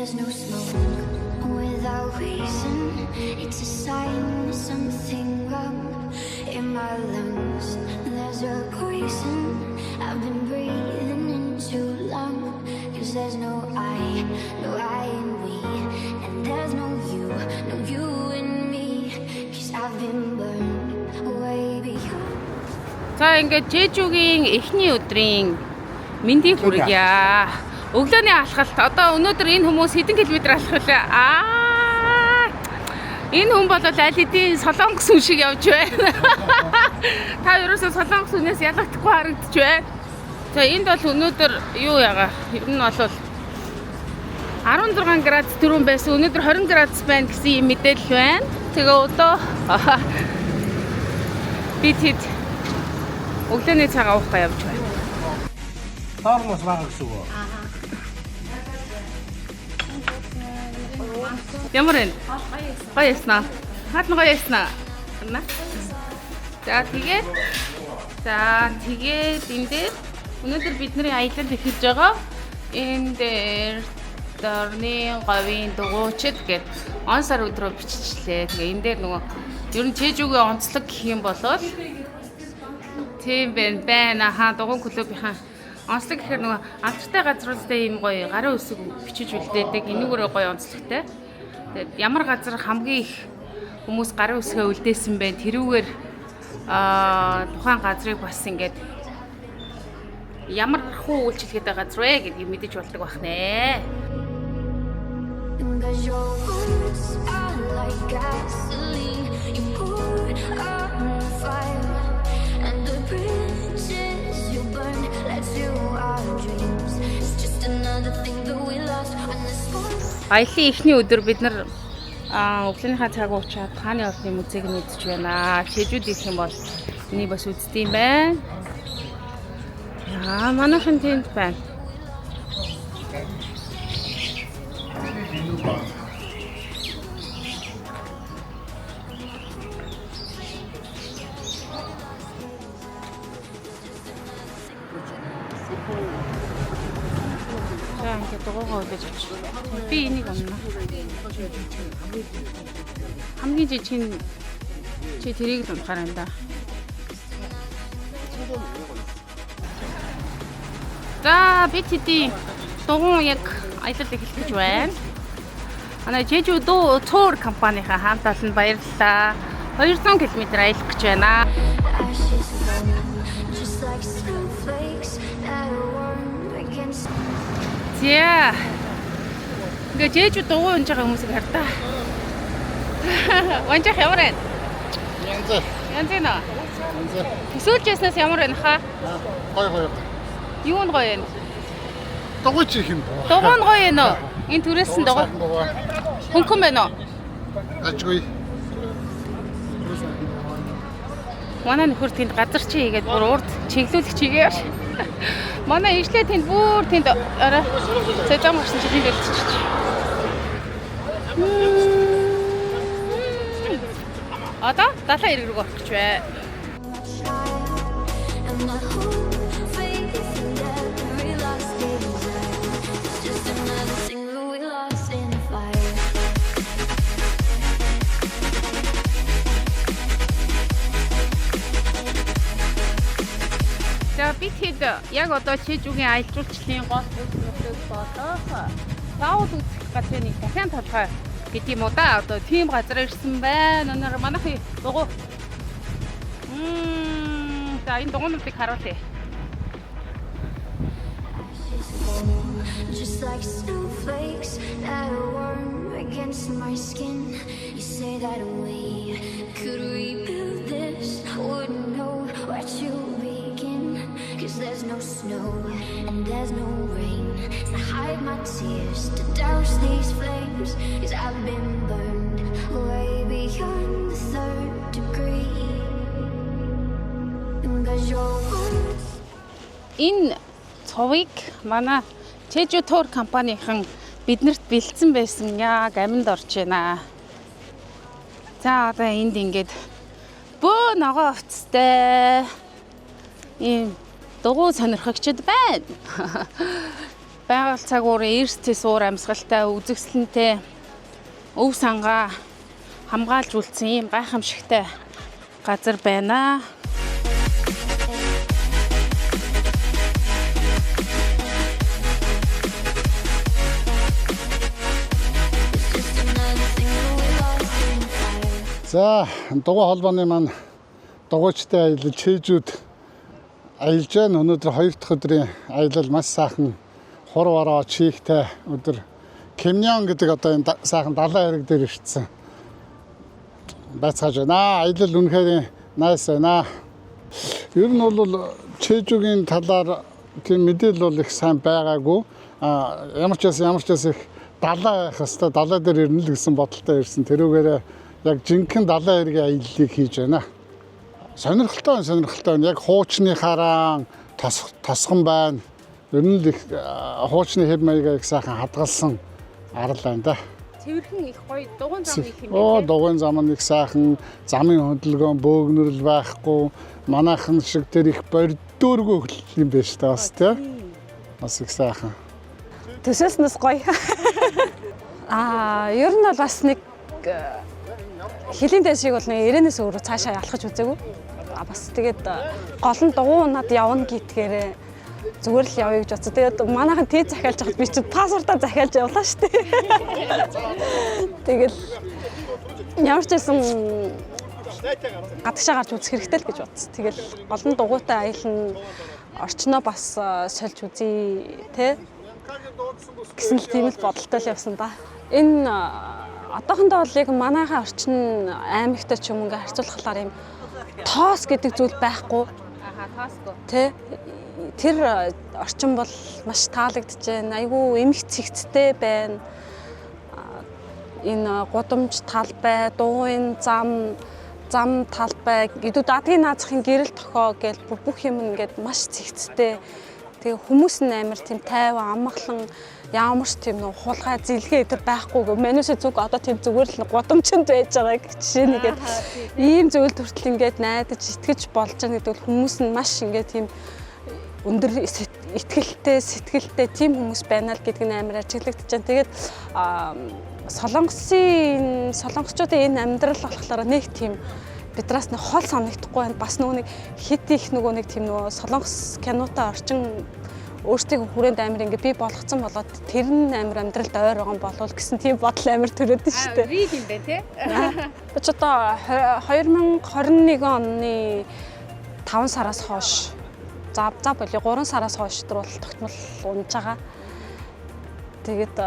There's no smoke without reason. It's a sign there's something wrong in my lungs. There's a poison I've been breathing in too long. 'Cause there's no I in we, and there's no you, no you in me. 'Cause I've been burned way beyond. За, ингээд Жэжүгийн эхний өдрийн мэндийг хүргье. Өглөөний алхалт. Одоо өнөөдөр энэ хүмүүс хэдэн километр алхах вэ? Аа! Энэ хүн бол аль хэдийн солонгос хүн шиг явж байна. Та ерөөсөө солонгос хүнээс ялагдахгүй харагдаж байна. За, энд бол өнөөдөр юу яага? Ер нь бол 16 градус түрүүн байсан. Өнөөдөр 20 градус байна гэсэн юм мэдээлэл байна. Тэгээ одоо бид хэд өглөөний цагаа уух явж байна. Доор нь бас байгаа гэсэн үг үү? Ямар вэ? Гоё яснаа. Хаалт нь гоё яснаа. На. За, тэгээд энэ дээр өнөөдөр бидний аялал эхэлж байгаа. Энэ дээр дорны говийн дугуйчид гэд он сар өдрөө биччихлээ. Тэгээ энэ дээр нөгөө ер нь Чэжүүгийн онцлог гэх юм бол тийм байна байна. Аха, дугуйн клубынхаа онцлог гэхээр нөгөө алдартай газруудтай ийм гоё гарын үсэг бичиж үлдээдэг. Энүүгээрээ гоё онцлогтой. Тэгээд ямар газар хамгийн их хүмүүс гарын үсгээ үлдээсэн бэ? Тэрүүгээр тухайн газрыг бас ингээд ямар хүү үйлчилгээтэй газар вэ гэдгийг мэдэж болдог байх нэ. 'Cause your words are like gasoline. You pour on the fire, and the bridges you burn led to our dreams. It's just another thing that we lost when the spark. Аялын эхний өдөр бид нар өглөөнийхөө цаг уучаад хааны ордны музейг нь үзэж байна. Чэжүүд ирэх юм бол энийг бас үздэг юм байна. Яа, манайхан тэнд байна. За, ингээд дугуйгаа үлээж авчих. Би энийг унана. Хамгийн жижиг нь чи тэрийг л унахаар байна да. За, бид хэдийн дугуйн яг аялал эхлэх гэж байна. Манай Жэжүү дуу tour компанийнхаа хамт олонд баярлалаа. 200 км аялах гэж байна. Ashes fall just like snowflakes that are warm against. За. Ингээ Жэжүү дугуй унж байгаа хүмүүсийг хар та. Унжих ямар байна? Янз. Янз нэ. Янз. Төсөөлж яснаас ямар байна хаа? Гоё гоё. Юу нь гоё юм? Дугуй чи их юм. Дугуй нь гоё юм уу? Энэ түрээссэн дугуй. Дугуй. Хөнгөн байна уу? Гажгүй. Манай нөхөр тэнд газар чи хийгээд бүр урд чиглүүлэх чигээр. Манай ижлээ тэнд бүр тэнд арай зам гарсан чи тэнд үлдчихэж. Одоо далайн эрэг рүү орох гэж бай. And my whole faith in every last desire. It's just another thing that we lost in the fire. За, бид хэд яг одоо Чэжүүгийн аялал жуулчлалын гол бүлэг болох заавал үзэх газрын нэг дахиан толгой гэдэг юм уу да. Одоо тийм газар ирсэн байна. Өнөр манайхын дугуй. За, энэ дугуйнуудыг харуулъя. Ashes fall just like snowflakes that are warm against my skin. You say that we could rebuild this, wouldn't know where to begin. 'Cause there's no snow and there's no rain to hide my tears, to douse these flames. 'Cause I've been burned way beyond the third degree. 'Cause your words Энэ цовыг манай Чэжүү тур компанийн биднэрт бэлдсэн байсан. Яг аминд орж байна. За, одоо энд ингээд бөө ногоо хувцастай ийм дугуй сонирхогчд байна. Байгаль цаг уурын эрс тэс уур амьсгалтай үзэсгэлэнтэй өв сангаа хамгаалж үлдсэн ийм гайхамшигтай газар байна. Just another thing that we lost in fire. За, дугуй холбооны маань дугуйчтай аялал Чэжүүд аялж байна. Өнөөдөр хоёр дахь өдрийн аялал маш сайхан хур бороо чихтэй өдөр. Кемнён гэдэг одоо энэ сайхан далайн хэрэг дээр ирсэн. Байцгааж байна. Аялал үнэхээр nice байна. Ер нь бол Чэжүүгийн талаар тийм мэдээлэл бол их сайн байгаагүй. А ямар ч байсан их далай байх хэвээр далай дээр ирнэ л гэсэн бодолтой ирсэн. Тэрүүгээрээ яг жинхэнэ далайн эргийн аяллыг хийж байна. Сонирхолтой байна, сонирхолтой байна. Яг хуучны хараан тосгон байна. Ер нь л их хуучны хэв маягаа их сайхан хадгалсан арал байна да. Цэвэрхэн их гоё дугуйн зам их юм Оо, байна. дугуйн зам нь их сайхан, замын хөдөлгөөн бөөгнөрл байхгүй. Манайхан шиг тэр их бордооргүй хөлт юм байна шүү дээ бас тий. Бас их сайхан. Төсөөснөөс гоё. Ер нь бол бас нэг хөлийн дайн шиг бол нэг ирээнээс өөрөө цаашаа алхаж үзээгүй. Бас тэгээд гол нь дугуй унаад явна гэдгээрээ зүгээр л явъя гэж бодсон. Тэгээд манайхан тий захиалж хахад би чинь паспортаа захиалж явлаа шүү дээ. Тэгэл ямар ч байсан гадагшаа гарч үзэх хэрэгтэй л гэж бодсон. Тэгэл гол нь дугуйтай аялна, орчноо бас сольж үзье те гэсэн л тийм л бодолтой л явсан да. Энэ одоохондоо бол яг манайхаа орчин аймагтай ч юм ингээ харьцуулахлаар юм тоос гэдэг зүйл байхгүй Аха, тоосгүй. тэ тэр орчин бол маш таалагдж байна. Айгүй эмх цэгцтэй байна. Энэ гудамж талбай, дууын зам талбай, гэдэг дадгийн наазахын гэрэл тохоо гэл бүр бүх юм ингээд маш цэгцтэй. Тэгээ хүмүүс нь амар тийм тайван, амгалан, ямар ч тийм нэг хулгай зэлгээ өдр байхгүй гэ. Манайшаа зүг одоо тийм зүгээр л гудамжинд байж байгаа гэх жишээ нэгээд ийм зүйл хүртэл ингээд найдаж итгэж болж байгаа гэдэг бол хүмүүс нь маш ингээд тийм өндөр итгэлтэй, сэтгэлтэй тийм хүмүүс байна л гэдг нь амар ажиглагдаж байна. Тэгээд Солонгосын солонгосчуудын энэ амьдрал болохоор нэг тийм бидраас нэг хол санагдахгүй байна. Бас нөгөө нэг хит их нөгөө нэг тийм нөгөө солонгос кинотой орчин өөрсдийн хүрээнд амар ингээ бий болгоцсон болоод тэр нь амар амьдралд ойр байгаа юм болов гэсэн тийм бодол амар төрөөд нь шүү дээ. Real юм байна тий. Би ч одоо 2021 оны 5 сараас хойш за болио 3 сараас хойш тэр бол тогтмол унж байгаа. Тэгээд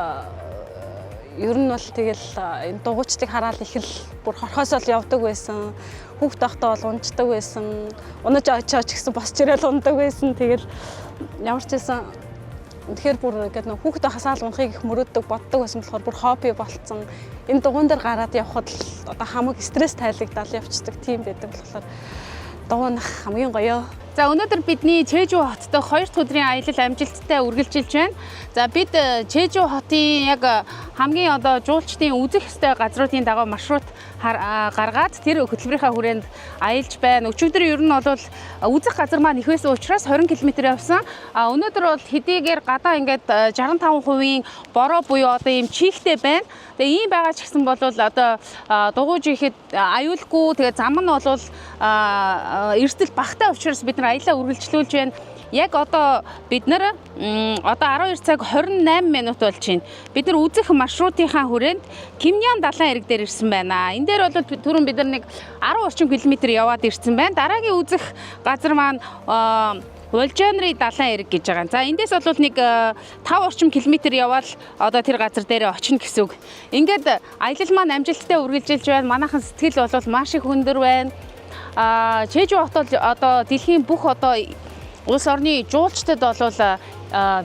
ер нь бол тэгэл энэ дугуйчдыг хараад их л бүр хорхоосоо л явдаг байсан. Хүүхд байхдаа бол унждаг байсан. Унаж очиоч гэсэн босч ирээл ундаг байсан. Тэгэл ямар ч байсан тэгэхээр бүр ингээд нөх хүүхд байхасаа л унахыг их мөрөөддөг, боддог байсан болохоор бүр хобби болцсон. Энэ дугуйн дээр гараад явхад л одоо хамаг стресс тайлэгдаал явцдаг тийм байдаг болохоор дугуйнах хамгийн гоё. За, өнөөдөр бидний Чэжүү хот дахь хоёр дахь өдрийн аялал амжилттай үргэлжилж байна. За, бид Чэжүү хотын яг хамгийн одоо жуулчдын үзэх ёстой газруудын дагуу маршрут гаргаад тэр хөтөлбөрийнхаа хүрээнд аялж байна. Өчигдөр ер нь бол үзэх газар маань их байсан учраас 20 км явсан. А өнөөдөр бол хэдийгээр гадаа ингээд 65%-ийн бороо буюу одоо ийм чихтэй байна. Тэгээ ийм байгаа ч гэсэн бол одоо дугуйж ихэд аюулгүй, тэгээ зам нь бол эрсдэл багатай учраас бид нар аялаа үргэлжлүүлж байна. Яг одоо бид нар одоо 12 цаг 28 минут болж байна. Бид нар үзэх маршрутынхаа хүрээнд Кимнян далайн эрэг дээр ирсэн байна. Энэ дээр бол түрүүн бид нар нэг 10 орчим километр яваад ирсэн байна. Дараагийн үзэх газар маань Волжанры далайн эрэг гэж байгаа. За, эндээс бол нэг 5 орчим километр явбал одоо тэр газар дээр очино гэсэн үг. Ингээд аялал маань амжилттай үргэлжилж байна. Манайхан сэтгэл бол маш их өндөр байна. А Чэжүү хот бол одоо дэлхийн бүх одоо улс орны жуулчдад бол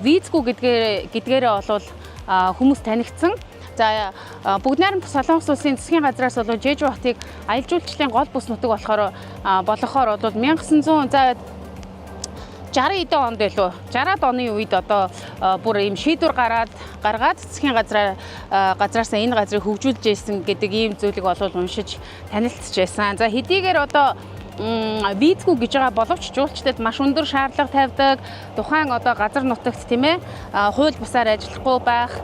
визгүй гэдгээрээ бол хүмүүс танигдсан. За, Бүгд найрамдах Солонгос улсын засгийн газраас бол Жэжүү хотыг аялал жуулчлалын гол бүс нутаг болохоор бол 1900 за 60 эдэн онд байлуу. 60-аад оны үед одоо бүр ийм шийдвэр гаргаад засгийн газраас энэ газрыг хөгжүүлж байсан гэдэг ийм зүйлийг бол уншиж танилцж байсан. За, хэдийгээр одоо Визгүй гэж байгаа боловч жуулчдад маш өндөр шаардлага тавьдаг. Тухайн одоо газар нутагт, тийм ээ, хууль бусаар ажиллахгүй байх,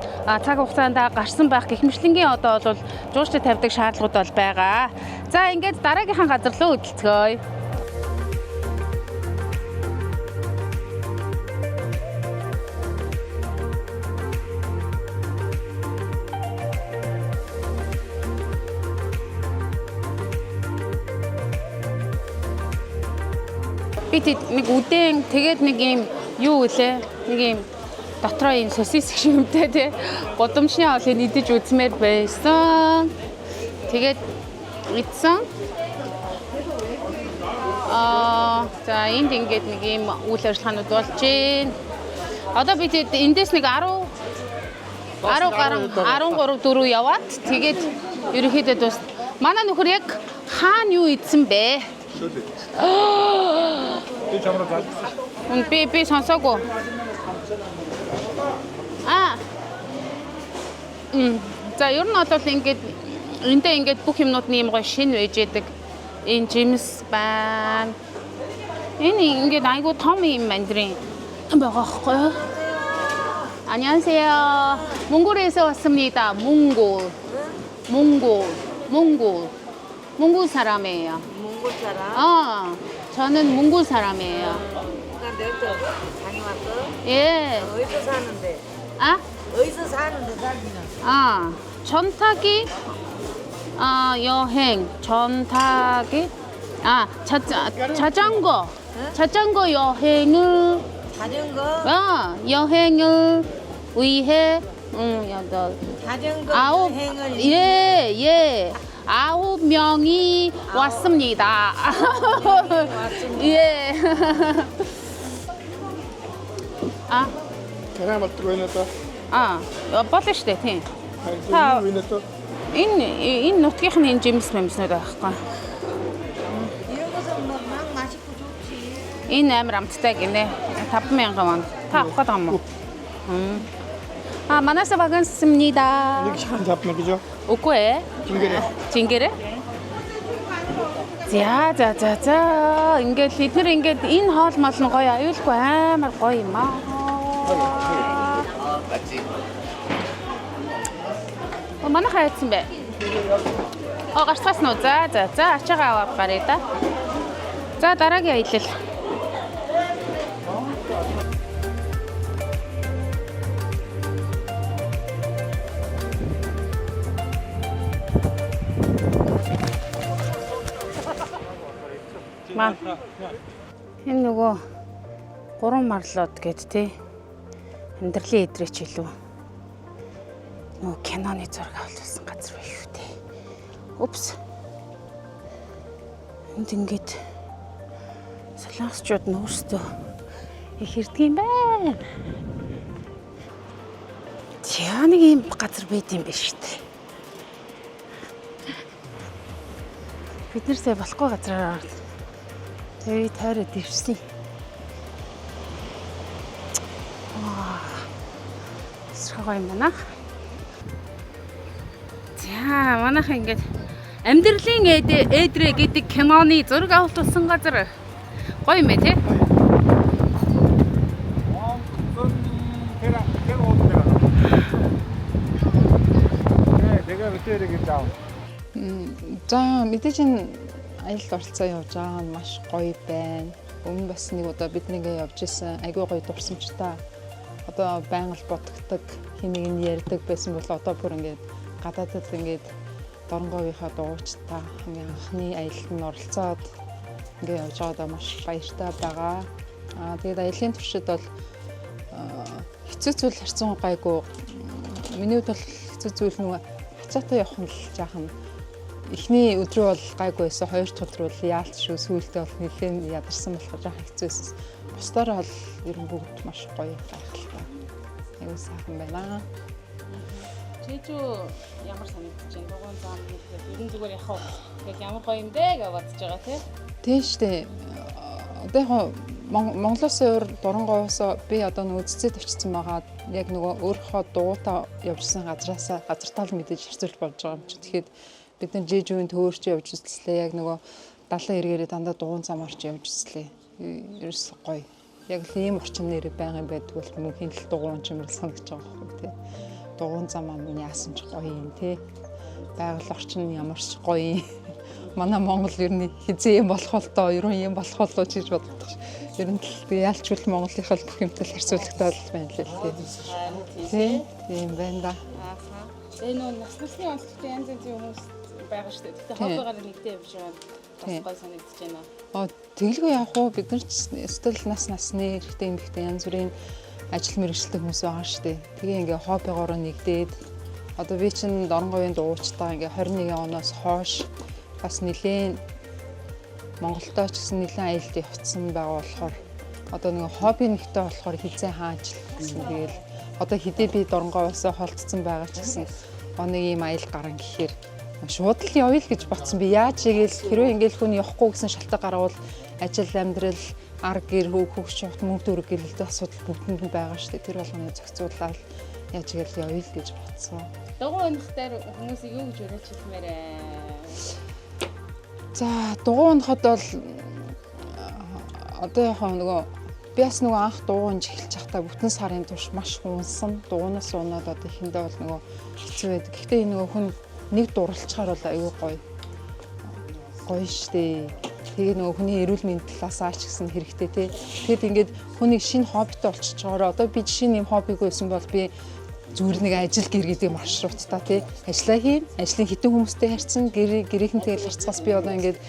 цаг хугацаанд гарсан байх гэх мэтчилэнгийн одоо бол жуулчдад тавьдаг шаардлагууд бол байгаа. За, ингээд дараагийнхаа газар руу хөдөлцгөөе. Би тэд нэг үдэн, тэгээд нэг юм юу үлээ, нэг юм дотроо юм сосис шиг юмтай, тий, гудамжны хоолыг идэж үзмээр байсан. Тэгээд идсэн. За, энд ингээд нэг юм үйл ажиллагаанууд болж байна. Одоо би тэд эндээс нэг 10 10 гаруй, 13 4 яваад тэгээд ерөнхийдөө дуус. Манай нөхөр яг хаана юу идсэн бэ? Би чамраа залгсан шүү. Би сонсоогүй. Аа. За, ер нь бол ингээд эндээ ингээд бүх юмнууд нь юм гоё шин байж идэг. Энэ жимс байна. Энэ ингээд айгу том юм мандрин байгаа байхгүй юу? 안녕하세요. 몽골에서 왔습니다. 몽골. 몽골. 몽골. 몽골 사람이에요. 몽골 사람? 어, 저는 몽골 사람이에요. 근데 어디서 장이 왔어? 예. 어디서 사는데? 아? 어디서 사는데 살기는? 아, 전타기 여행, 전타기 자전거 자전거 여행을 자전거? 여행을 위해 여덟 자전거 아홉 여행을 예, 예. 아홉 명이 왔습니다. 왔습니다. 예. 아, Тариа болдог байна одоо. 아, болно шүү дээ, тийм. Та юу вэ одоо? Энэ нутгийнх нь энэ жимс мэмснүүд байхгүй. 이런 것은 뭐 막 맛있고 좋지. Энэ амар амттай гинэ. 5000 вон. Та авах гэдэг юм уу? Хм. А, манайсаа багансамнида. Нэг шахан тавмаа гэж юу? Үгүй ээ. Жингэрээ. Жингэрээ. За за за за. Ингээд бид нар ингээд энэ хоол мол нь гоё, аюулгүй, амар гоё юм аа. О, манайх хайцсан бэ? О, гарцгаас нь уу? За за за, ачаагаа аваад гаръя да. За, дараагийн аялал. Маа. Энэ нөгөө гурван марлууд гээд тий. Амьдралын эдрээ ч илүү. Нөгөө киноны зураг авалсан газар байх шүү дээ. Упс. Энд ингээд солонгосчууд нь өөрсдөө их хэрдэг юм байна. За, нэг ийм газар байд юм биш үү? Бид нар сая болохгүй газараар орно. Тэгээ тойроод ирсэн. Аа. Сэрхэг юм байна. За, манайхан ингээд амьдралын эдрэ гэдэг киноны зураг авалтулсан газар. Гоё юм бэ, тий? Тэр тэр ууд дээр. Тэ тэгээ битэрэг гэж аав. За, мэдээж энэ аялалд оролцоо явж байгаа нь маш гоё байна. Өмнө бас нэг удаа бид нэгээ явж исэн, айгүй гоё дурсамжтай. Одоо байнга л бодогддог, хин нэг нь ярьдаг байсан бол одоо бүр ингээд гадаадад ингээд Дорногавынхаа дугуйчтай ингээ анхны аялалд нь оролцоод ингээ явж байгаадаа маш баяртай байгаа. Аа, тэгээд аяллаа туршид бол хэцүү зүйл харьцан гайгүй. Миний хувьд бол хэцүү зүйл нөгөө хацаатай явах нь л жаахан, эхний өдрөө бол гайгүй байсан. Хоёр дахь өдөр бол яалт шүү, сүүлдээ бол нэлээд ядарсан болохоор жаахан хэцүү байсан. Бусдаар бол ер нь бүгд маш гоё, гайхалтай. Аюу сайхан байна. Чижу ямар санагдаж байна? Дугуйн зам гэхэд ер нь зүгээр яхав. Яг ямар гоё юм бэ гэж бодож байгаа, тий? Тийм штэ. Одоо яг Монголоос өөр Дорногавоос би одоо нөгөө цэцэд очсон байгаа. Яг нөгөө өөрийнхөө дугуйтаа явжсан газраасаа газартаа л мэдээж харьцуулж болж байгаа юм чи. Тэгэхээр бид нар Жижүүн төөрч явж үзлээ. Яг нөгөө Далайн эргээрээ дандаа дугуйн замаар ч явж үзлээ. Ерөөс гоё. Яг л ийм орчин нэр байнгын байдаг бол мөнхийн л дугуйн чимрэл санагдаж байгаа байхгүй тий. Дугуйн зам ам нь яасан ч гоё юм тий. Байгаль орчин нь ямар ч гоё юм. Манай Монгол ер нь хизээ юм болох бол доо, ер нь юм болох болоо ч гэж боддог ш. Ер нь л тэг ялчгүй л Монголынхаа л бүх юмтай л харьцуулагдаад л байна л тий. Тий, тийм байна да. Тэгээ нөө нас насны онцлогтой янз янзын хүмүүс байгаа шүү дээ. Гэхдээ хоббигаар нэгдээ явж байгаа нь бас гоё санагдаж байна. Оо тэгэлгүй яах вэ? Бид нар ч өстөл нас насны эрэгтэй эмэгтэй янз бүрийн ажил мэргэжилтэй хүмүүс байгаа шүү дээ. Тэгээ ингээ хоббигоороо нэгдээд одоо би чинь Дорногавын дуучтай ингээ 21 оноос хойш бас нэлээд Монголдоо ч гэсэн нэлээд аялалд явцсан байгаа болохоор одоо нэг хобби нэгтэй болохоор хизээ хааж гэсэн тэгэл одоо хідээ би Дорногавоос холдсон байгаа ч гэсэн нэг ийм аялал гарan гэхээр шууд л явъя л гэж бодсон. Би яаж игээл хэрвээ ингээл хүн явахгүй гэсэн шалтгаан гарвал ажил амьдрал ар гэр хүүхд шувт мөнгө төгрөг гэлэлдэх асуудал бүгдэнд нь байгаа шүү дээ. Тэр болгоныг зохицуулаад яаж игээл явъя л гэж бодсон. Дугуй унах дээр хүмүүсийг юу гэж уриалж хэлмээр ээ? За дугуй унахад бол одоо яг нөгөө би бас нөгөө анх дугуй унж эхэлж байхдаа бүтэн сарын турш маш унсан. Дугуйнаас унаад одоо эхэндээ бол нөгөө хэцүү байдаг. Гэхдээ энэ нөгөө хүн нэг дурлцахаар бол аюу гоё. Гоё штэ. Тэгээ нөгөө хүний эрүүл мэнд талаасаа ч гэсэн хэрэгтэй тий. Тэгэд ингээд хүнийг шинэ хоббитой болчихож байгаараа одоо би жишээ нь юм хоббигүй байсан бол би зүгээр нэг ажил гэр гэдэг маршруттай тий. Ажлаа хийн, ажлын хитэн хүмүүстэй харьцсан, гэр гэрийнхэнтэй харьцахаас би одоо ингээд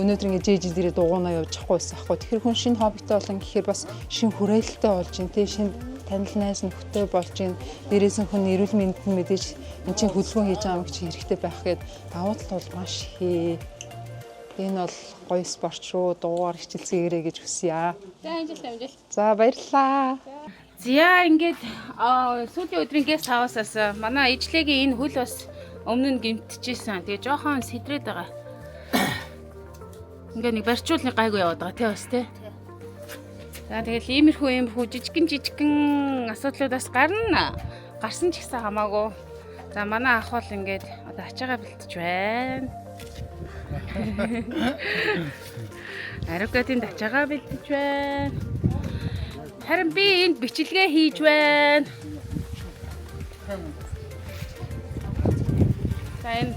өнөөдөр ингээд жижиг дээрээ дугуйнаа явж чадахгүй байсан аахгүй. Тэгэхээр хүн шинэ хоббитой болон гэхээр бас шинэ хүрээлэлтэй болж ин тий, шинэ танил найз нөхдөд болж ин дээрээс нь хүн эрүүл мэнд нь мэдээж эн чинь хөдөлгөөн хийж байгаа юм чи хэрэгтэй байх гээд давуу тал бол маш их. Энэ бол гоё спорт шүү. Дугуйгаар хичээлцгээгээрэй гэж хүсье. За амжилт амжилт. За баярлалаа. За ингээд сүүлийн өдрийн guest house-аас манай ижлэгийн энэ хөл бас өмнө нь гимтчихсэн. Тэгээ жоохон сэтрээд байгаа. Ингээ нэг барьчуул нэг гайгүй яваад байгаа тий бас тий. За тэгэл иймэрхүү жижигэн жижигэн асуудлуудаас гарна. Гарсан ч гэсэн хамаагүй. За манай ах бол ингээд одоо ачаагаа бэлтэж байна. Аругатын ачаагаа бэлтэж байна. Харин би энд бичлэгээ хийж байна. За энэ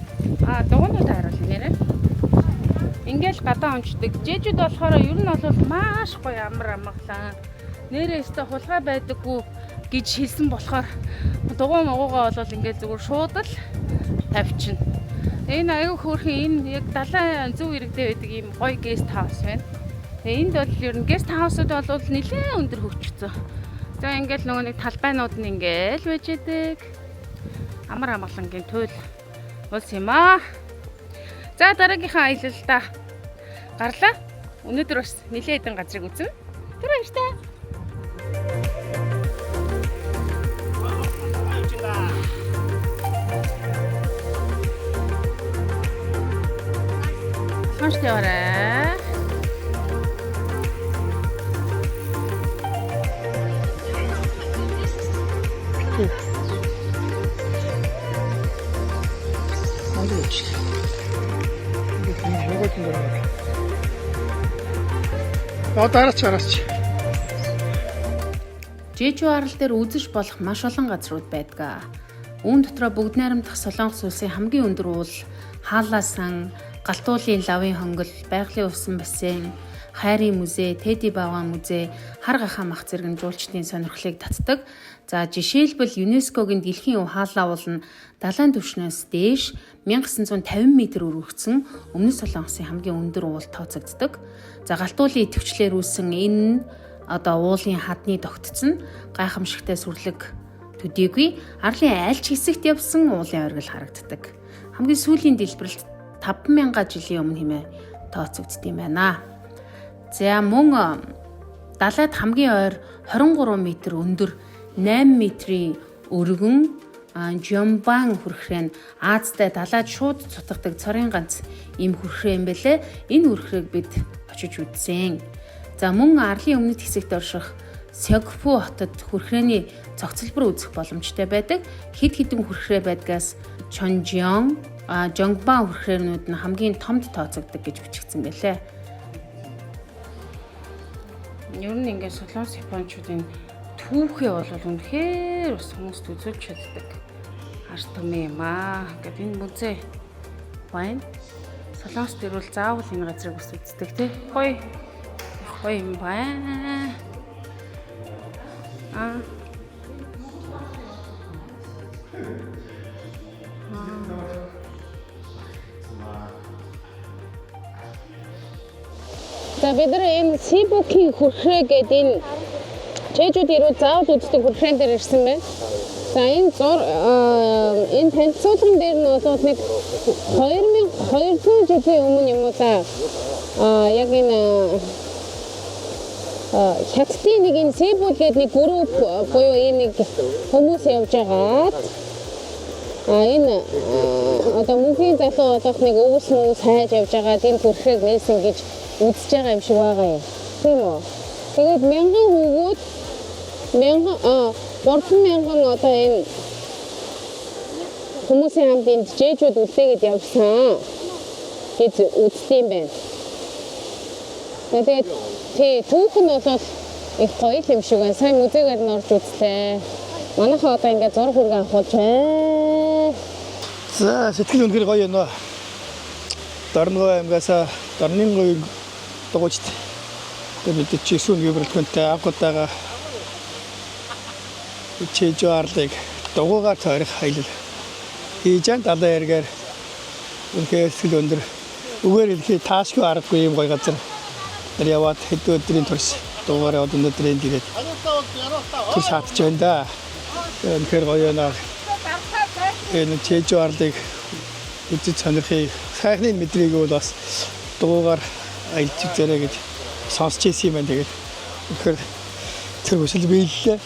дугуйнууд харуулна нэрэ. Ингээл гадаа унждаг. Жэжүүд болохоор ер нь бол маш гоё амар амгалан. Нэрээ өстө хулгай байдаггүй гэж хэлсэн болохоор дугуй муугаа бол ингээд зүгээр шууд л тавьчихна. Энэ аюу хөөрхөн энэ яг далайн зөв иргэдээ байдаг ийм гоё guest house байна. Тэгээ энд бол ер нь guest house-ууд бол нэлээд өндөр хөгжсөн. За ингээл нөгөө нэг талбайнууд нь ингээл байж идэг. Амар амгалангийн туйл улс юм аа. За дараагийнхаа аялалдаа гарлаа. Өнөөдөр бас нэлээд хэдэн газрыг үзнэ. Тэр баяртай. Хонш яваарай. Одоо араач араач. Жэжү арал дээр үзэж болох маш олон газрууд байдаг. Үүн дотроо бүгд найрамдах Солонгос улсын хамгийн өндөр уул Хаалаасан, Галтуулын лавын хонгил, байгалийн усан бассейн, Хайрын музей, Теди Баван музей, хар гахаа мах зэрэг нь жуулчдын сонирхлыг татдаг. За жишээлбэл ЮНЕСКО-гийн дэлхийн өв хаалаа уул нь далайн түвшнээс дээш 1950 м өргөгдсөн Өмнөд Солонгосын хамгийн өндөр уул тооцогддог. За галтуулын идэвхжлээр үүссэн энэ одоо уулын хадны тогтц нь гайхамшигтай сүрлэг төдийгүй арлын аль ч хэсэгт явсан уулын оргил харагддаг. Хамгийн сүүлийн дэлбэрэлт 5000 жилийн өмнө хэмээн тооцогддог юм байна. За мөн далайд хамгийн ойр 23 м өндөр 8 метрийн өргөн Жомбан хүрхрээ нь Аазтай далайд шууд цутгадаг цорын ганц ийм хүрхрээ юм бэлээ. Энэ хүрхрээг бид очиж үзсэн. За мөн арлын өмнөд хэсэгт орших Сёгфу хотод хүрхрээний цогцлбор үзэх боломжтой байдаг. Хэд хэдэн хүрхрээ байдгаас Чонжион, Жонгбан хүрхрээнүүд нь хамгийн томд тооцогддог гэж бичигдсэн байлээ. Ер нь ингээд солонгос японочдын түүхээ бол үнэхээр бас хүмүүст үзүүлж чаддаг ард түмэн юм аа. Ингээд энэ музей байна. Солонгост ирвэл заавал энэ газрыг бас үздэг тий. Гоё. Их гоё юм байна. Аа. За бид нар энэ Сибукийн хүрхрээ гэдэг энэ Чэжүүд ирвэл заавал үздэг хүрхрээн дээр ирсэн байна. За энэ зур энэ танилцуулган дээр нь бол нэг 2200 жилийн өмнө юм уу да. А яг энэ хятадын нэг энэ Сибул гэдэг нэг групп буюу энэ нэг хүмүүс явж байгаад а энэ одоо мөнхийн залуу болох нэг өвс мөвс хайж явж байгаад энэ хүрхрээг нээсэн гэж үзэж байгаа юм шиг байгаа юм. Тийм үү? Тэгээд мянган хүүгүүд мянган 3000 одоо энэ хүмүүсийн хамт энд жээжүүд үлдээгээд явсан гэж үздэг юм байна. Тэгээд тий түүх нь бол их гоё юм шиг байна. Сайн музейгээр нь орж үзлээ. Манайхан одоо ингээд зураг хүргэ авахулж байна. За сэтгэл үнэхээр гоё юм аа. Дорногов аймгаас Дорнын дугуйчд тэгээ бид чи сүүн гэрэлтгэнтэй анх удаага Чэжүү арлыг дугуйгаар тойрох аялал хийж далайн эргээр үнэхээр сэтгэл өндөр үгээр хэлэхэд таашгүй аргагүй юм гоё газар нар яваад хэд өдрийн турш дугуйгаар яваад өнөөдөр энд ирээд түр шатж байна да. Үнэхээр гоё юм аа. Энэ Чэжүү арлыг үзэж сонирхъя. Сайхны мэдрийг бол бас дугуйгаар аялж үзээрэй гэж сонсч ирсэн юм байна. Тэгээд үнэхээр тэр хүсэл биеллээ.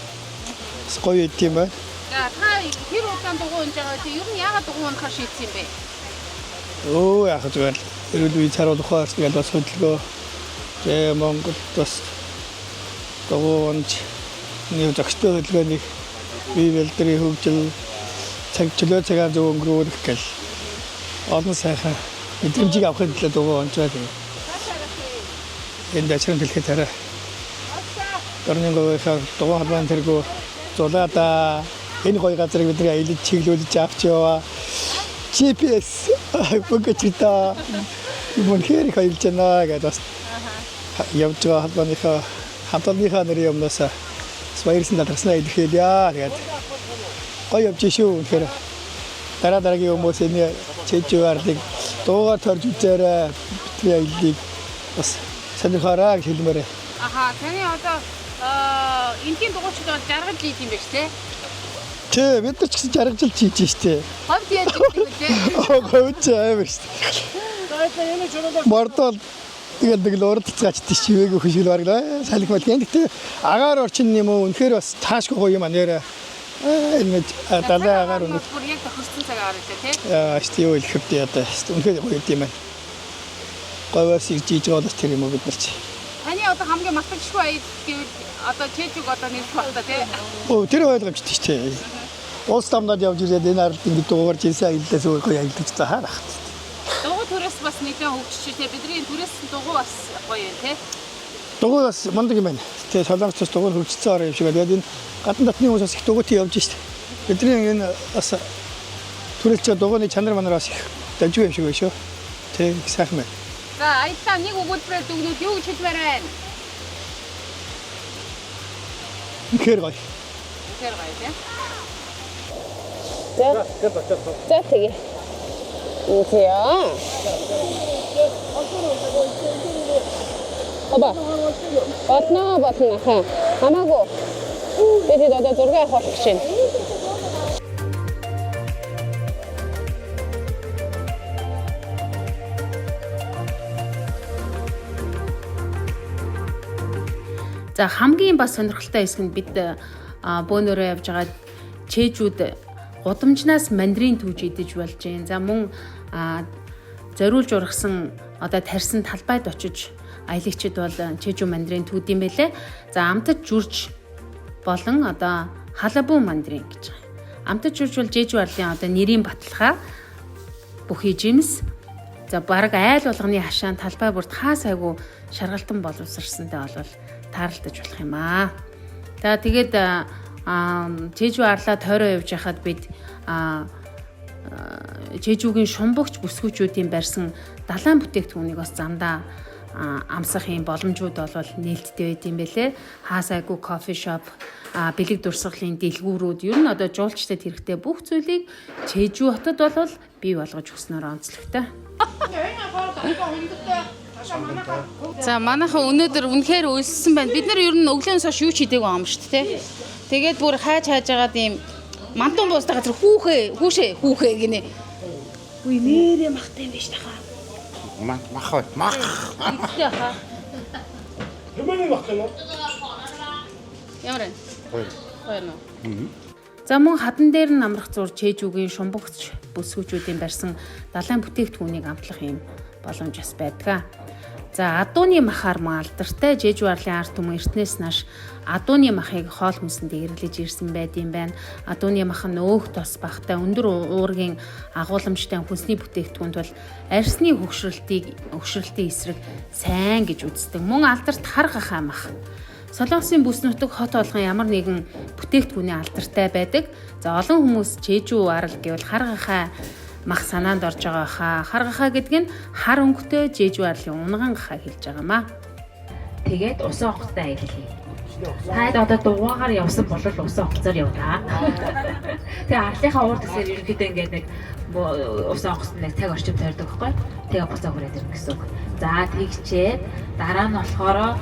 Бас гоё байд юм байна. За та хэр удаан дугуй унж байгаа вэ? Ер нь яагаад дугуй унахаар шийдсэн юм бэ? Өө яах зүгээр л эрүүл үе царуулах байх гэж бас хөдөлгөө. Тэгээ Монголд бас дугуй унж нэг зохистой хөдөлгөөнийг бие бэлдрийн хөгжил цаг чөлөө цагаан зөв өнгөрүүлэх гэл олон сайхан мэдрэмжийг авахын төлөө дугуй унж байгаа. Энд ачаан дэлхийд арай Дорнын говийнхаа дугуй холбоон тэргүү зулаада энэ гоё газрыг бидний аялаж чиглүүлж авч яваа. GPS бүгд та үнэхээр их аялж байна гэдээ бас явж байгаа холбооныхоо хамт олонныхоо нэрийн өмнөөс бас баярлсан талархснаа илэрхийлье. Тэгээд гоё явж шүү үнэхээр дараа дараагийн хүмүүс энэ Чэжүү арлыг дуугаар торж үзээрэй. Бидний аяллыг бас сонирхоорой гэж хэлмээр. Аха, таны одоо энтийн дугуйчд бол жаргал хийх юм байна шүү дээ. Тэ бид нар ч гэсэн жаргажил хийж штэ. Ховд яаж хийдэг вэ? Говьч амар штэ. Мордол тэгээд нэг л урд цаачд чивээг хөшгөл бараг л салхи мал. Гэхдээ агаар орчин юм уу үнэхээр бас таашгүй гоё юм а нэрэ. Энэ далайн агаар үнэ. Бүр яг тохирсон цаг агаар үлээ тий. Яа штэ юу хэлэх вэ одоо. Үнэхээр гоё юм байна. Говьоос ирж иж байгаа бол тэр юм уу бид нар чи. Таны одоо хамгийн мартагдшгүй аялал гэвэл одоо Чэжүг одоо нэрлэх байх та тий. Өө тэр ойлгомжтой штэ. Улс дамнаад явж ирээд энэ ард ингэ дуугарч ирсэн аяллаас өөр гоё аялал гэж харах. Дугуй түрээс бас нэлээд хөгжиж тий. Бидний түрээс дугуй бас гоё юм тий. Дугуй бас мундаг юм байна. Тэгээ Солонгос бас дугуй хөгжсөн орон юм шиг байна. Тэгээд энэ гадна дотны хүмүүс бас их дугуйтай явж штэ. Бидний энэ бас түрээлч дугуйны чанар манар бас их дажгүй юм шиг байна шүү. Тэг их сайхан байна. За аяллаа нэг өгүүлбэрээр дүгнүүд юу гэж хэлмээр байна? Үнэхээр гоё. Үнэхээр гоё тий. За. За тэгээ. 인세요. Оба. Болно болно ха. Хамаагүй. Би тэд одоо зураг авах гэж байна. За хамгийн бас сонирхолтой хэсэг нь бид бөөнөрөө явж байгаа чэжүүд гудамжнаас мандрин түүж идэж болж гин. За мөн зориулж ургасан одоо тарьсан талбайд очиж аялагчид бол чэжүү мандрин түүд юм байлээ. За амтаж жүрж болон одоо халабу мандрин гэж байгаа. Амтаж жүрж бол жэжүү арлын одоо нэрийн баталгаа бүхий жимс за бараг айл болгоны хашаан талбай бүрт хаа сайгүй шаргалтан боловсрсантай болвол тааралдаж болох юм аа. За тэгээд Чэжүү арлаа тойроо явж байхад бид Чэжүүгийн шумбагч бүсгүүчүүдийн барьсан далайн бүтээгдэхүүнийг бас замдаа амсах юм боломжууд бол нээлттэй байд юм бэлээ. Хаасайгүй кофе шоп, бэлэг дурсгалын дэлгүүрүүд ер нь одоо жуулчдад хэрэгтэй бүх зүйлийг Чэжүү хотод бол бий болгож өгснөөр онцлогтой. За манайхан өнөөдөр үнэхээр өлссөн байна. Бид нар ер нь өглөөнөөс хойш юу ч хийдэггүй юм шүү дээ. Тэгээд бүр хайж хайж агаад ийм мантун буустай газар хүүхээ хүүшээ хүүхээ гинэ. Үгүй нэрээ махтай юм биш тахаа. Мах мах. Ихтэй хаа. Хэмээний мах гэнэ. Ямар вэ? Гоё. Гоё нөө. За мөн хадан дээр нь амрах зур Чэжүүгийн шумбагч бүсгүүчүүдийн барьсан далайн бүтээгдэхүүнийг амтлах юм боломж бас байдаг. За адууны махаар мөн алдартай Жэжүү арлын ард түмэн эртнээс нааш адууны махыг хоол хүнсэнд хэрэглэж ирсэн байд юм байна. Адууны мах нь өөх тос багтай өндөр уургийн агуулмжтай хүнсний бүтээгдэхүүн тул арьсны хөгшрөлтийн эсрэг сайн гэж үздэг. Мөн алдарт хар гахаа мах. Солонгосын бүс нутаг хот болгон ямар нэгэн бүтээгдэхүүний алдартай байдаг. За олон хүмүүс Чэжүү арал гэвэл хар гахаа мах санаанд орж байгаа хаа. Хар гахаа гэдэг нь хар өнгөтэй Жэжүү арлын унган гахаа хэлж байгаа маа. Тэгээд усан онгоцтой аялал хий. Таад одоо дугуйгаар явсан бол усан онгоцоор явна. Тэгээ арлынхаа урд гэсээр ерөнхийдөө ингээд нэг усан онгоц нэг цаг орчим тойрдог байхгүй. Тэгээ буцаа хүрээд ирнэ гэсэн үг. За тэгчээд дараа нь болохоор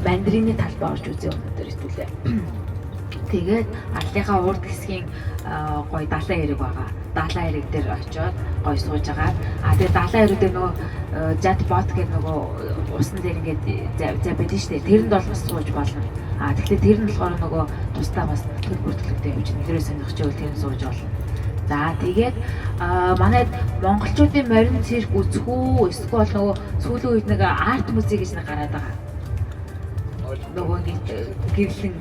мандарины талбай орж үзье өнөөдөр хэвтүүлээ. Тэгээд арлынхаа урд хэсгийн гоё далайн эрэг байгаа. Далайн эрэг дээр очиод гоё сууж агаад тэгээд далайн эрэг дээр нөгөө жат бот гэдэг нөгөө усан дээр ингээд зай байдаг шүү дээ. Тэрэнд бол бас сууж болно. Тэгэхээр тэр нь болохоор нөгөө тусдаа бас төлбөр төлөгтэй юм чинь. Тэрээ сонирхож байвал тэр нь сууж болно. За тэгээд манайд монголчуудын морин цирк үзэх үү? Эсвэл нөгөө сүүлийн үед нэг арт музей гэж нэг гараад байгаа. Нөгөө ингээд гэрлэн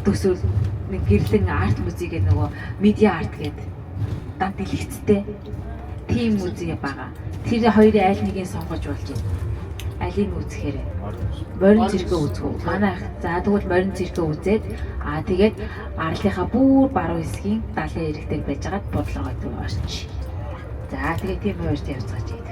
төсөөл нэг гэрлэн арт музей гэдэг нөгөө медиа арт гэдэг дан дэлгэцтэй тийм музей байгаа. Тэр хоёрын аль нэгийг сонгож болж байна. Алийг үзэхээр морин циркээ үзэх үү? Манай за тэгвэл морин циркээ үзээд тэгээд арлынхаа бүр баруун хэсгийн далайн эрэг дээр байж байгаад бодлогоо төв орчих. За тэгээд тийм хоёрт явцгааж идэв.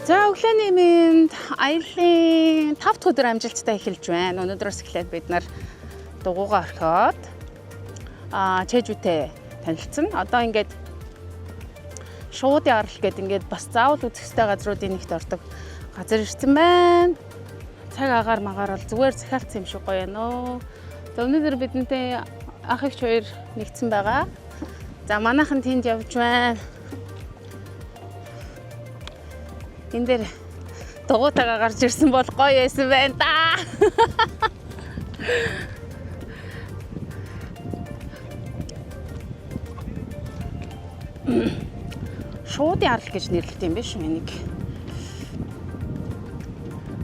За өглөөний мэнд аяллаа 5 дахь өдөр амжилттай эхэлж байна. Өнөөдрөөс эхлээд бид нар дугуйгаа орхиод Чэжүүтэй танилцсан. Одоо ингээд шуудын арал гэдэг ингээд бас заавал үзэх ёстой газруудын нэгт ордог газар ирсэн байна. Цаг агаар магаар бол зүгээр захиалцсан юм шиг гоё нөө. За өнөөдөр бидэнтэй ах эгч хоёр нэгдсэн байгаа. За манайхан тэнд явж байна. Энэ дээр дугуйтайгаа гарч ирсэн бол гоё байсан байна да. Шуудын арал гэж нэрлэдэг юм биш үү энийг.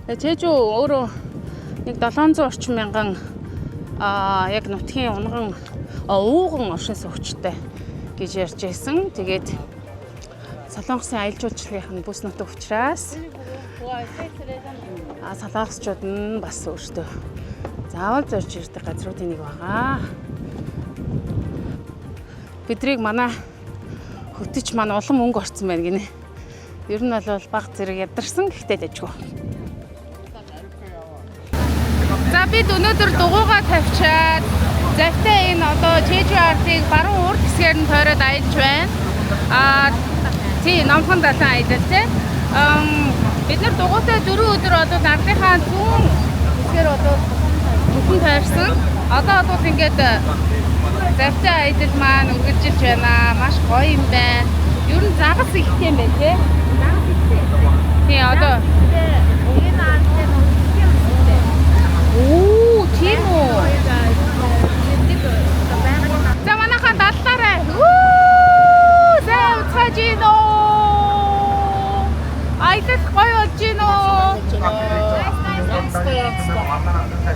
Чэжүү өөрөө нэг 700 орчим мянган яг нутгийн унган ууган оршин суугчтай гэж ярьж байсан. Тэгээд Солонгосын аялал жуулчлалынх нь бүс нутаг учраас солонгосчууд нь бас өөртөө заавал зорж ирдэг газруудын нэг байгаа. Бидрийг манай хөтөч маань улам өнгө орцсон байна гинэ. Ер нь бол баг зэрэг ядарсан гэхдээ дажгүй. За бид өнөөдөр дугуйгаа тавьчаад завтай энэ одоо Чэжүү арлыг баруун урд хэсгээр нь тойроод аялж байна. Тий, номхон далайн аялал тий. Бид нар дугуйтай 4 өдөр бол арлынхаа зүүн хэсгээр бол бүхэн тойрсон. Одоо бол ингээд завтай аялал маань үргэлжилж байна. Маш гоё юм байна. Ер нь загас ихтэй юм байна тий. Загас ихтэй. Тий, одоо энэ арлын юм ихтэй. Оо, тийм үү. За манайхаа даллаарай. Үу, зай уцгааж гинөө. Аялал гоё болж гин үү? Янзтай янзтай.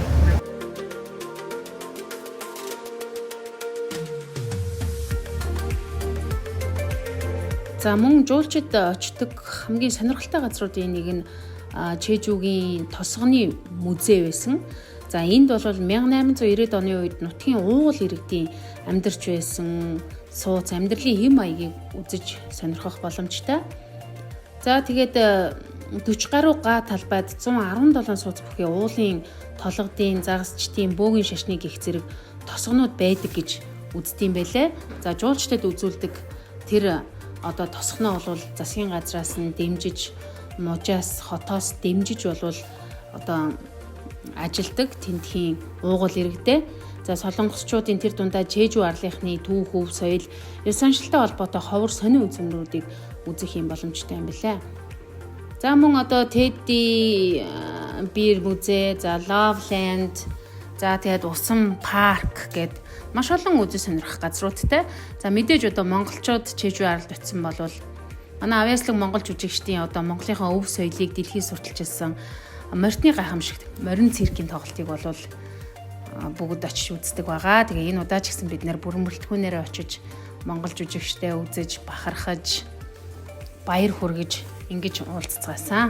За мөн жуулчид очдог хамгийн сонирхолтой газруудын нэг нь Чэжүүгийн тосгоны музей байсан. За энд бол 1890-ад оны үед нутгийн уугуул иргэдийн амьдарч байсан сууц амьдралын хэм маягийг үзэж сонирхох боломжтой. За тэгээд 40 гаруй га талбайд 117 сууц бүхий уулын толгодын, загасчдын, бөөгийн шашны гих зэрэг тосгонууд байдаг гэж үздэг юм байлээ. За жуулчдад үзүүлдэг тэр одоо тосгоноо бол засгийн газраас нь дэмжиж, мужаас, хотоос дэмжиж болвол одоо ажилдаг тентхийн уугуул иргэдээ. За солонгосчуудын тэр дундаа Чэжүү арлынхны түүх өв соёл, ёс заншилтай холбоотой ховор сонин үзмрүүдийг үзэх юм боломжтой юм билээ. За мөн одоо Teddy Bear музей, за Loveland, за тэгээд Усан парк гэд маш олон үзэн сонирхох газруудтай. За мэдээж одоо монголчууд Чэжүү арлд очисон болвол манай авьяаслаг монгол жүжигчдийн одоо Монголынхаа өв соёлыг дэлхийд сурталчилсан морьтны гайхамшигт морин циркийн тоглолтыг болвол бүгд очиж үздэг байгаа. Тэгээ энэ удаа ч гэсэн бид нэр бүрэн бүрэлдэхүүнээрээ очиж монгол жүжигчтэй үзэж, бахархаж, баяр хүргэж ингэж уулзцгаасан.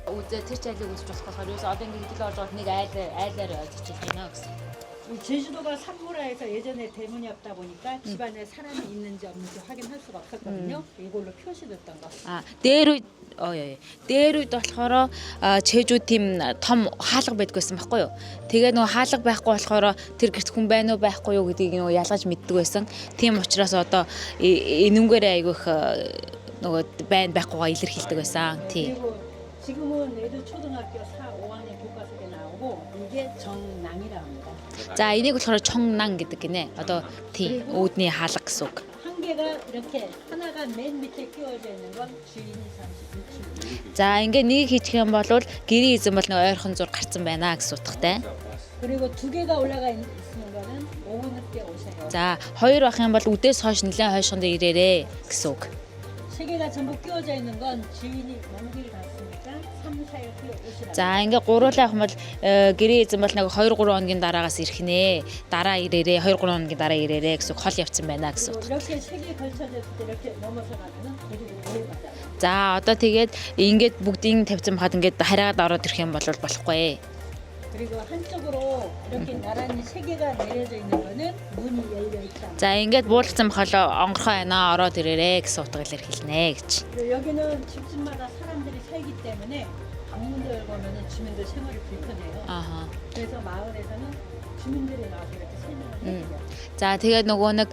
Үзээ тэр чайлыг үзэж болох болохоор ерөөсөө одоо ингэ хэдэл орж байгаа нэг айл айлаар зочилж байна гэсэн. 제주도가 산모라에서 예전에 대문이 없다 보니까 집안에 사람이 있는지 없는지 확인할 수가 없었거든요. 이걸로 표시됐던 거. А дээр үед оо яа. Дээр үед болохоор Чэжүү тийм том хаалга байдг байсан байхгүй юу? Тэгээ нөгөө хаалга байхгүй болохоор тэр гэрт хүн байна уу байхгүй юу гэдгийг нөгөө ялгаж мэддэг байсан. Тийм учраас одоо энүүгээрээ айгүйх нөгөө байна байхгүйгаа илэрхийлдэг байсан. Тийм. 그리고 지금은 애들 초등학교 4, 5학년 교과서에 나오고 이게 정낭이라고 합니다. За энийг болохоор чонгнан гэдэг гинэ. Одоо тийм үүдний хаалга гэсэн үг. 한 개가 이렇게 하나가 맨 밑에 끼워져 있는 건 주인이 잠시 유출. За ингээ нэг хийчих юм бол гэрийн эзэн бол нэг ойрхон зур гарцсан байна гэсэн утгатай. 그리고 두 개가 올라가 있는 거는 오후 늦게 오세요. За хоёр байх юм бол үдээс хойш нэлээд хойшондоо ирээрээ гэсэн үг. 세 개가 전부 끼워져 있는 건 주인이 먼 길 갔으니까 3, 4일 후에 오시라. За ингээ гуруулаа явах юм бол гэрийн эзэн бол нэг 2 3 хоногийн дараагаас ирэх нэ. Дараа ирээрээ 2 3 хоногийн дараа ирээрээ гэсэн үг хол явцсан байна гэсэн 그리고 утга. 이렇게 세 개 걸쳐졌을 때 이렇게 넘어서 가면은 대륙이 내려가요. За одоо тэгээд ингээд бүгдийн тавьсан байхад ингээд хараагаад ороод ирэх юм бол болохгүй. 그리고 한쪽으로 이렇게 나란히 세 개가 내려져 있는 거는 문이 열려 있다. За ингээд буулгацсан бахал онгорхой байна ороод ирээрээ гэсэн утга илэрхийлнэ гэж. 그리고 여기는 집집마다 사람들이 살기 때문에 방문도 열고 하면은 주민들 생활이 불편해요. Ааха. 그래서 마을에서는 주민들이 나와서 이렇게 설명을 해드려요. За тэгээд нөгөө нэг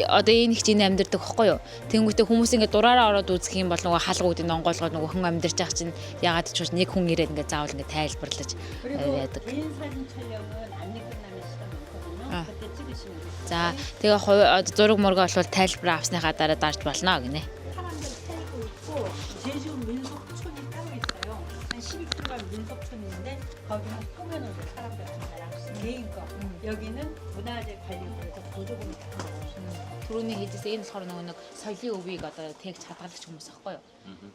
одоо энэ их чинь амьдардаг хөхгүй юу? Тэнгүүтээ хүмүүс ингээд дураараа ороод үзэх юм бол нөгөө хаалгуудыг онгойлгоод нөгөө хүн амьдарч байгаа чинь ягаад ч нэг хүн ирээд ингээд заавал ингээд тайлбарлаж 그리고 байдаг. 개인 사진 촬영은 안내 끝나면 시간 많거든요. 아. 그때 찍으시면 돼요. За тэгээ одоо зураг мурга болвол тайлбар авсныхаа дараа дарж болно гинэ. 사람들 살고 있고 제주 민속촌이 따로 있어요. 한 12km 민속촌이 있는데 거기는 꾸며놓은 사람들 개인 거. 여기는 문화재 관리부에서 보조금을 다 나와요. Түрүүний хэлжсэн энэ болохоор нөгөө нэг соёлын өвийг одоо тэгж хадгалагч хүмүүс аахгүй юу?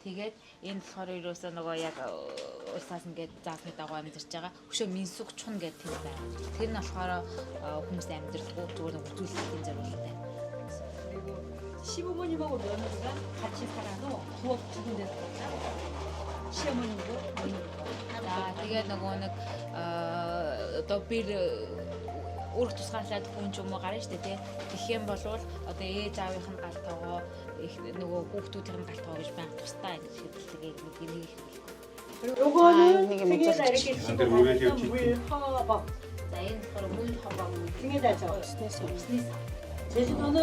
Тэгээд энэ болохоор ерөөсөө нөгөө яг улсаас ингээд заасны дагуу амьдарч байгаа. Хөшөө минсуг чун гэдэг тэр байна. Тэр нь болохоор хүмүүс амьдардаггүй зүгээр нэг үзүүлэлтийн зорилготой. 그리고 시부모님하고 며느리가 같이 살아도 부엌 두 군데서 살다. 시어머님도 며느리도. За тэгээд нөгөө нэг одоо бэр өрх тусгаарлаад хүн ч юм уу гарна штэ тий. Тэгэх юм бол одоо ээж аавынх нь гал тогоо их нөгөө хүүхдүүдийнх нь гал тогоо гэж байнга тусдаа ингэж шийдэлдэг нэг нэг их хэлэхгүй. 그리고 요거는 이게 등에다 이렇게 지고 다니던 물허벅. За энэ болохоор мөл хобоо 등에다 져. 제주도는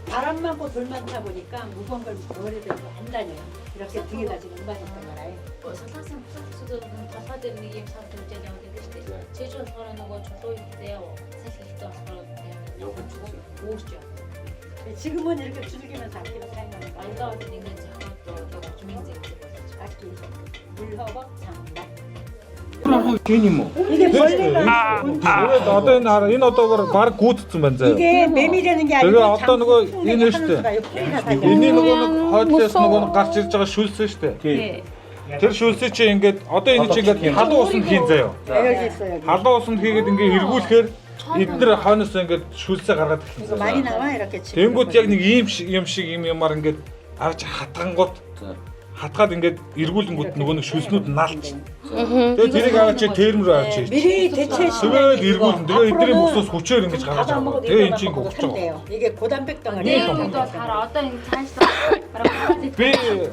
바람 많고 돌 많다 보니까 무거운 걸 머리에 들고 안 다녀요. 이렇게 등에다 지고 운반했던 거라. Солонгосын бусад төсүүд толгой дээр нэг юм сав төвжээд яваад байдаг шүү дээ. Чэж болохоор нөгөө чулуу ихтэй салхи ихтэй болохоор үүрч яв. 지금은 이렇게 두들기면서 악기를 사용하는 거예요. Одоо бол ингэ зохиод одоо жмийн зэгдэг болж. 악기. 물허벅 장작. ген юм уу? 이게 벌레가 Тэгээд одоо энэ хараа энэ одоогор баг гүйтсэн байна заяа. 이게 메밀이라는 게 Тэгээ 아니고 одоо нөгөө энэ шүү дээ. Энийн нөгөө нэг хойдлоос нөгөө нэг гарч ирж байгаа шүлсэн шүү дээ. Тэр шүлсээ чи ингээд одоо энэ чи ингээд халуун усанд хийн заяа. 여기 있어 여기. Халуун усанд хийгээд ингээд эргүүлэхээр эднэр хойноос ингээд шүлсээ гаргаад 이거 ирсэн. 많이 나와 이렇게 지금. Тэнгүүд яг нэг ийм юм шиг юм юмар ингээд авч хатгангууд хатгаад ингээд эргүүлэнгүүд нөгөө нэг шүлснүүд налч. Тэгээ тэрийг аваад чи терм рүү авч ирж. 미리 대체 Тэгээд эргүүлэн. Тэгээ эдний бусаас хүчээр ингэж гаргаж 밥안 байгаа. 먹어도 Тэгээ 이거만 эн чинь 먹어도 гогч байгаа. 산대요. 이게 고단백 덩어리. Дээр үед бол хараа одоо ингэ цаашдаа бараг Би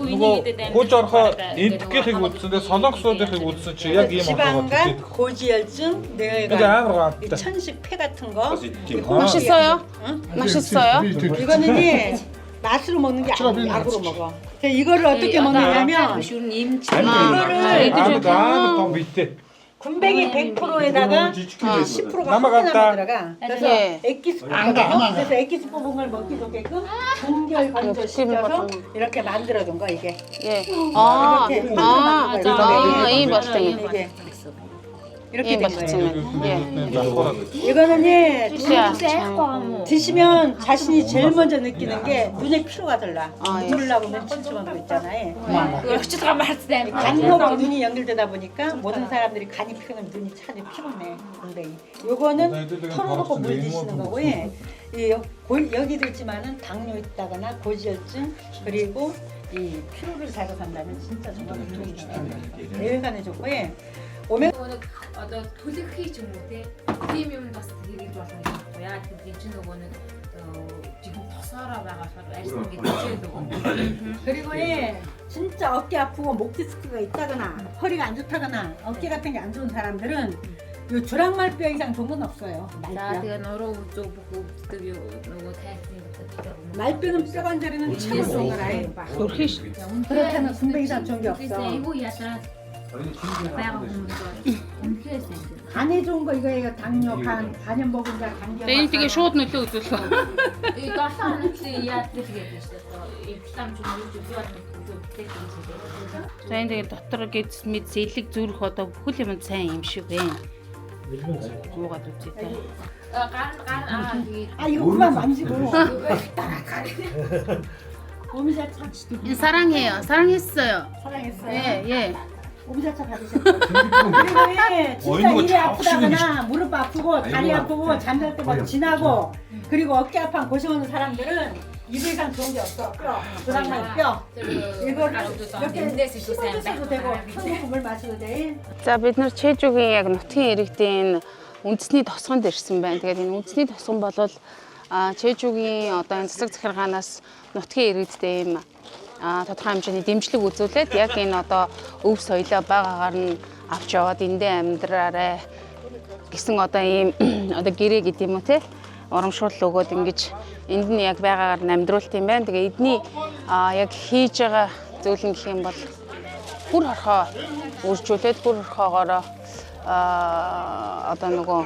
нөгөө хууч орохоо энтгийнхийг үзсэн. Тэгээ солонгосуудынхыг үзсэн чи яг ийм орхоо 지방간, 고지혈증, 근데 뇌혈관, амар 이 гамтай. 천식 폐 같은 거. 맛있어요? 맛있어요? 이거는 이 맛으로 먹는 게 아니고 약으로 먹어. 그래서 이거를 어떻게 먹느냐면 이거를 Амар амар том биетэй. 군뱅이 100%에다가 10%가 넘어갔다. 헛개나무 들어가. 그래서 예. 액기스 뽑거든요. 그래서 액기스 뽑은 걸 먹기 좋게끔 동결 건조시켜서 이렇게 만들어둔 거 이게. 예. 아, 이렇게 아, 만든 거예요. 아, ийм болт юм. 이게 이렇게 ийм 된 болцсон 거예요. юм байна. 예. 이거는 예, За. 드시면 자신이 제일 먼저 느끼는 게 눈에 피로가 덜 나. 아, 예. 눈물 나고 눈 침침한 거 있잖아요. өгч байгаа марцтай. 간하고 눈이 연결되다 보니까 모든 사람들이 간이 피곤하면 눈이 차지 피곤해. 굉장히. 요거는 털어놓고 물 드시는 거고, 예. 이 여기도 있지만은 당뇨 있다거나 고지혈증 그리고 이 피로를 자극한다면 진짜 정말 운동이 뇌혈관에 좋고, 예. 오메 Нөгөө нэг одоо түлхий ч юм уу те. Тийм юм бас хэрэгж болно гэж байна. Яа гэвэл энэ чинь нөгөө нэг жинхэнэ тосоороо байгаа болохоор арьс ингээд хичээд нөгөө. 그리고 예, 진짜 어깨 아프고 목 디스크가 있다거나 허리가 안 좋다거나 어깨 같은 게 안 좋은 사람들은 요 조랑말뼈 이상 좋은 건 없어요. За 말뼈. тэгээ нуруу өвдөг бүх өвддөг юу нөгөө тайзны өвддөг. 말뼈는 뼈 관절에는 최고 좋은 거라. Өрхөн ш. 그렇다면 군백 이상 좋은 게 없어. Айгуу ялаад байгаа хүмүүс бол үнэхээр сайн. 간에 좋은 거 이거예요. 당뇨, 간, 간염 먹은 자, 감기. За энэ тэгээ шууд нөлөө үзүүлэх. Тэгээ 7 хоног чи яадаг гэдэг шүү дээ. Имплант ч юм уу юу гэдэг гэж хэлээ. За энэ тэгээ дотор гэдэс мэд сэлэг зүрх одоо бүхэл юм сайн юм шиг байна. Муугаад үзье та. Гар гар аа тэгээд 아 이거 그만 만지고. 오미자차 사랑해요. 사랑했어요. 사랑했어요. 예, 예. 오미자차 받으셨고. 그리고 예, 진짜 이거 이리 자욱시는 아프다거나 무릎 아프고 다리 아프고 잠잘 때막 지나고 그리고 어깨 아파 고생하는 사람들은 이거 이상 좋은 게 없어. 뼈, 조랑말 뼈. 이거를 이렇게 씹어 드셔도 되고 손놓고 물 마셔도 돼. За бид нар Чэжүгийн яг нутгийн иргэдийн үндэсний тосгонд ирсэн байна. Тэгээд энэ үндэсний тосгон бол Чэжүгийн одоо энэ засаг захиргаанаас нутгийн иргэдтэй ийм тодорхой хэмжээний дэмжлэг үзүүлээд яг энэ одоо өв соёлоо байгаагаар нь авч яваад эндээ амьдраарай гэсэн одоо ийм одоо гэрээ гэдэг юм уу те урамшуулал өгөөд ингэж энд нь яг байгаагаар нь амьдруулт юм байна. Тэгээ эдний яг хийж байгаа зүйл нь гэх юм бол хүр хорхоо үржүүлээд хүр хорхоогоороо одоо нөгөө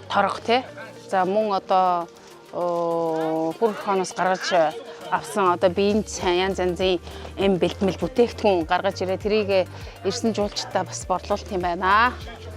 торго те за мөн одоо хүр хорхооноос гаргаж авсан одоо биеийн сайн янз янзын эм бэлтгэл бүтээгдэхүүн гаргаж ирээ тэрийг ирсэн жуулчдаа бас борлуулалт юм байна.